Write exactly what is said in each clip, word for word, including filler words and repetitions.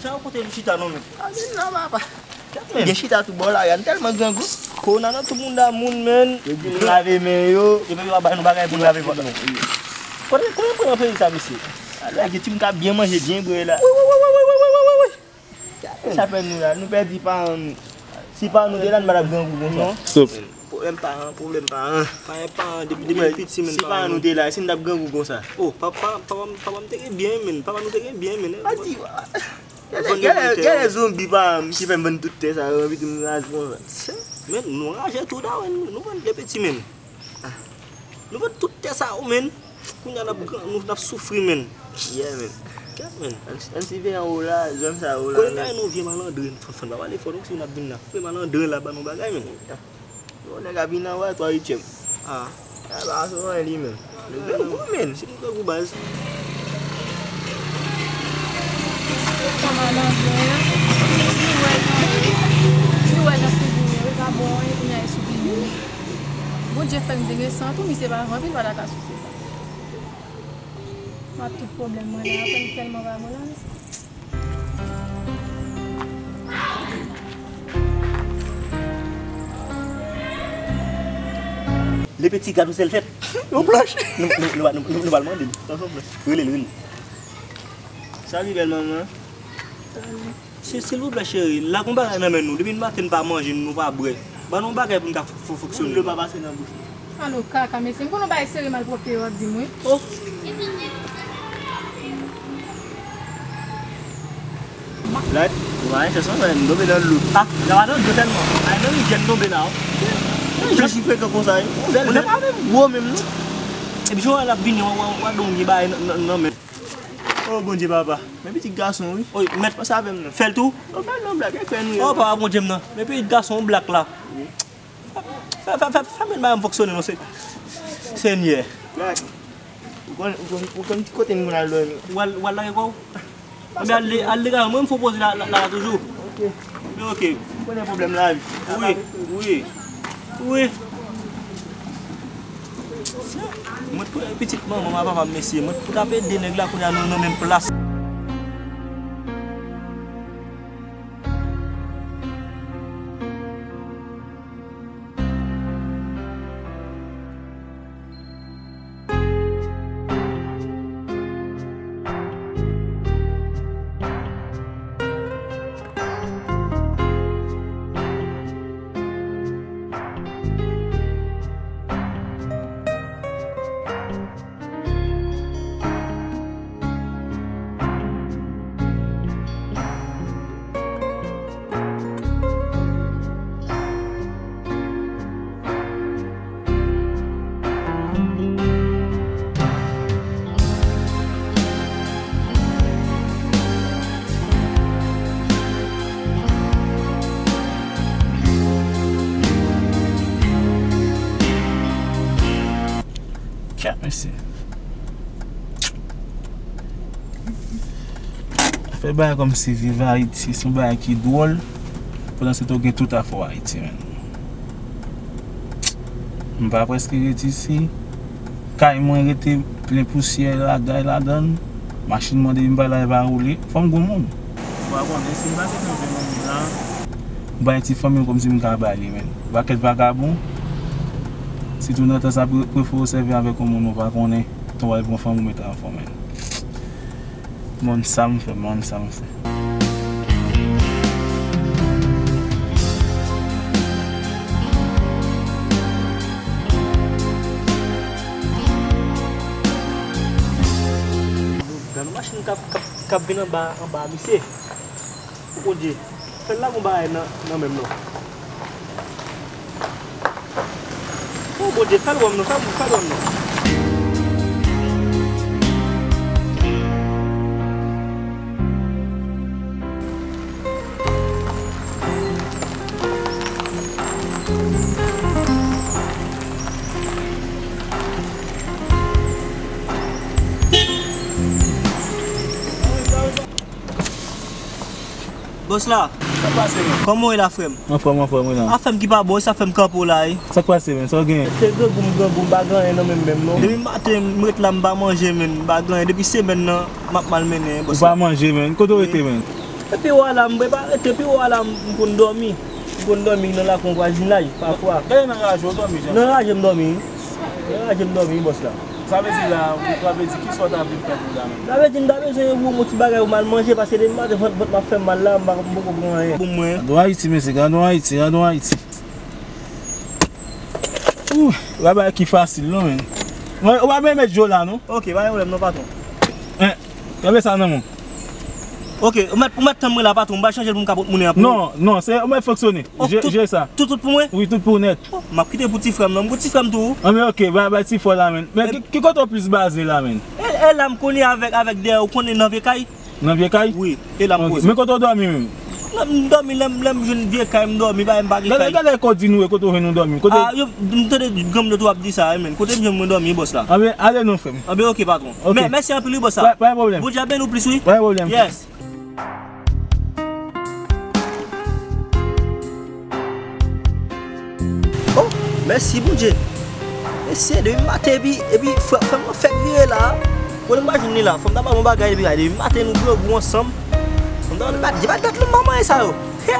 Sa yo kote nou chita non, men. A, men non, papa. Gen chita tou bò la, y a tèlman grangou. Kowona nan tout moun da moun, men. Yo di nou lave men yo. Yo menm yo pa bay nou bagay pou nou lave vant nou. Kote, kote pran nan peyi sa, mesye? Ala gen timoun k ap byen manje, byen bwè la. Wi, wi, wi, wi, wi, wi, wi, wi, wi. Sa fè nou la, nou pèdi paran nou. Si paran nou te la, nou pa t ap grangou konsa. Non. Stop. Pwoblèm paran, pwoblèm paran. Paran, paran, depi, depi piti, men, si paran nou te la, si nou t ap grangou konsa. Oh, papa, papa, papa m te gen byen, men. Papa nou te gen byen, men. Pa di, gade, gade, gade zonbi paran m ki fè m vann tout tè sa yo, epi tou m raje konsa. Men, nou raje tou, Darwin, nou vann de piti, men. Nou vann tout tè sa yo, men. Kounye a n ap gran, nou, n ap soufri, men. Yeah, men. Gad, men. Ann, ann siveye anwo la, zòn sa yo la, men. Kote nou vye malandren, fann, fann, pa pale fò, non, si n ap vin la. Vye malandren la, ba nou bagay, men. Yon nèg ap vin anwo a twa uityèm. Ah. A, pa sou anyen li, men. Nou grangou, men. Si nou grangou, baz. Sa malandren an, li wè jan, li wè jan figi m ye, wi, pa bon anyen, kounye a, li sou figi m. Bondye fè m te gen san tou, misye pa anpil, pa ta ka souse sa. M ap tout pwoblèm mwen la, apre m tèlman pa mwen la. Lepeti, gad yon sèl tèt. Yon blanch. Nou, nou, nou, nou, nou, nou pral mande l. Rele l, rele l. Salut, bèl manman. Salut. Se, silvouplè, cheri, la gon bagay nan men nou. Depi maten n pa manje, nou pa bwè. Ban nou bagay pou n ka fon-, fon-, fonksyone. Dlo pa pase nan bouch nou. Alo, kaka, mesye. M konn yon bagay serye malpwòpte yo ap di m, wi. Oh. Lòt, ou pa gen chans non, frè, m tonbe nan dlo. Ah, la pa nan dlo tèlman. Ay, nan rivyè n tonbe la, wi. Dlo si frekan konsa, wi. Ou wè l pa menm gwo menm, non. Epi, jan w wè l ap vini, w a, w a, w a don gen bagay nan, nan, nan men. Oh, Bondye, papa. Men pitit gason, wi. Oy, mèt. Panse avè m, non. Fè l tou. Non, fè l non, blak. E fè nou ye. Oh, papa, Bondye m nan. Men pitit gason, blak la. Wi. Fè, fè, fè, fè men bagay m fonksyone non, se, Senyè. Blak. Ou konn, ou konn, ou konn ki kote n konn al dòmi? W al, w al lage kò w? Anben al, al lage, mwen m fè w poze la, la, la toujou. Ok. Men ok. Ou konnen pwoblèm lavi. Wi, wi. Wi. Mwen t pou pitit manman m a papa m, mesye. Mwen t pou t ap ede nèg la, kounye a nou nan menm plas. Kèt, mesye. Fè bagay kòmsi viv Ayiti se yon bagay ki dwòl, pandan se tan w gen tout afè w Ayiti, menn. M pa prèske ret isi. Kay mwen rete plen pousyè, lagay ladan l. Machin mwen, depi m pa la, li pa woule. Fò m gon moun. Ou pa konnen, si m pase nan ven moun la. M pa gen ti fanmi m kòmsi m ka ba li, menn. Pakèt vagabon. Sitou nan tan sa, pre-, prefere w sèvi avèk yon moun ou pa konnen. Tan w al pran fanmi w, mete anfòm, menn. Mwen sa m fè, mwen sa m fè. Gade yon machin k ap, k ap, k ap vin anba, anba misye. O Bondye, fè l lage yon bagay nan, nan men m non. O Bondye, fè l wè m non, fè l, fè l wè m non. Bòs la. Sa k pase, man? Kòman w ye la, frè m? Anfòm, anfòm, wi, la. Afè m ki pa bon, sa fè m kanpe w la, wi. Sa k pase, man? Sa w genyen? Se grangou m, grangou m, m pa gen anyen nan men m menm, non. Depi maten, m ret la, m pa manje, menn, m pa gen anyen. Depi semèn nan, m ap malmennen, bòs la. Ou pa manje, menn? Kote w rete, menn? Depi w a la, m prepare, depi w a la, m konn dòmi. M konn dòmi nan lakou vwazinaj, pafwa. Gade nan raje w dòmi, Jan. Nan raje m dòmi. Nan raje m dòmi, bòs la. Sa vle di la, ou ta vle di ki sa w ta vle fè pou la menm? Sa vle di m ta bezwen yon bon ti bagay pou m al manje, paske depi maten vant, vant m ap fè m mal la, m pa, m poko pran anyen pou mwen. Gadon Ayiti, mesye, gadon Ayiti, gadon Ayiti. Ou pa bay ki fasil non, men. Ou pa menm met dlo la, non? Ok, pa gen pwoblèm non, patwon. Kenbe sa nan men w. Ok, ou mèt, ou mèt tann mwen la, patwon, m pral chanje l pou m ka pot monnen an pou ou. Non, non, se ou mèt fonksyone. Oh, jere sa. Tout, tout pou mwen? Wi, tout pou w nèt. Oh, m ap kite pou ti frè m nan, m gon ti frè m tou. Anben, ok, bay, bay ti frè w la, men. Men ki, ki kote w plis baze la, men? E, e la m konnen avèk, avèk dèyè, ou konnen nan vye kay. Nan vye kay? Wi, e la m poze. Men kote w dòmi menm? Non, m dòmi lè m, lè m jwenn vye kay, m dòmi, pa, m pa gen kay. Gade, gade kote w di nou e, kote w jwenn nou dòmi. Kote... Ah, yo, m tande granmoun yo tou ap di sa, wi, men. Kote m jwenn mwen dòmi, bòs la? Anben, ale non, frè m. Anben, ok, patwon. Ok. Men, mèsi anpil, wi, bòs la. Pa, pa gen pwoblèm. Bondye a beni w plis, wi. Pa gen pwoblèm. Yes. Oh, mèsi Bondye. Mesye, depi maten, epi, epi frè, frè m nan fèk vire la. Kote m pa jwenn li la? Fò m ta ba m yon bagay depi la. Depi maten nou grangou ansanm. Fò m ta ba m, je pa dat lè m pa manyen sa yo. Hey!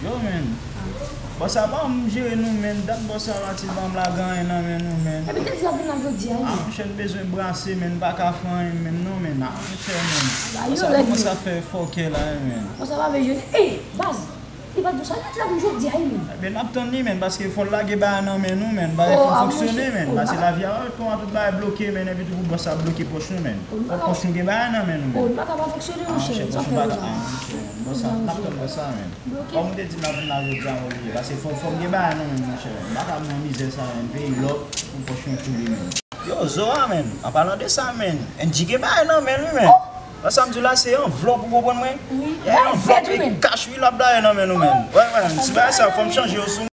Yo, men. Bòs sa pa m jere nou, men. Dat bòs sa pati, pa m lage anyen nan men nou, men. Epi te di w ap vin la jodi a, wi. Ah, monchè, n bezwen brase, men. N pa ka fè anyen menm non, men. Ah, monchè, men. Bòs sa kòmanse ap fè fòkè la, wi, men. Bòs sa pa vle jere. Ey, baz! Li pa t di w sa nèt la pou jodi a, wi, men. Ebyen, n ap tann li, men, paske fò l lage bagay nan men nou, men. Bagay fò fonksyone, men. Paske lavi a pa mèt kòman tout bagay bloke, men, epi tou pou bòs sa bloke pòch nou, men. Fò pòch nou gen bagay nan men nou, men. Oh, nou pa ka pa fonksyone, monchè. Ah, monchè, pòch nou pa ka, ah, monchè. Bòs sa, n ap tann bòs sa, men. Kòm ou te di m ap vin la jodi a, mwen bliye. Paske fò, fò m gen bagay nan men m, monchè. M pa ka nan mizè sa, men. Peyi lòk, pou pòch mwen koule, men. Yo, Zoa, men. An palan de sa, men. N J gen bagay nan men l, wi, men. Nan sa m di w la, se anvlòp, ou konprann mwen? Wi, bagay vèt, wi, men. Kach, wi, l ap blaye nan men nou, men. Wè, wè, ti bagay sa, fò m chanje yo sou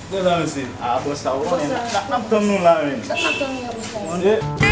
Gade sa, mesye. Ah, bòs sa, w konnen, n ap tann nou la, men. N ap tann nou la, bòs la.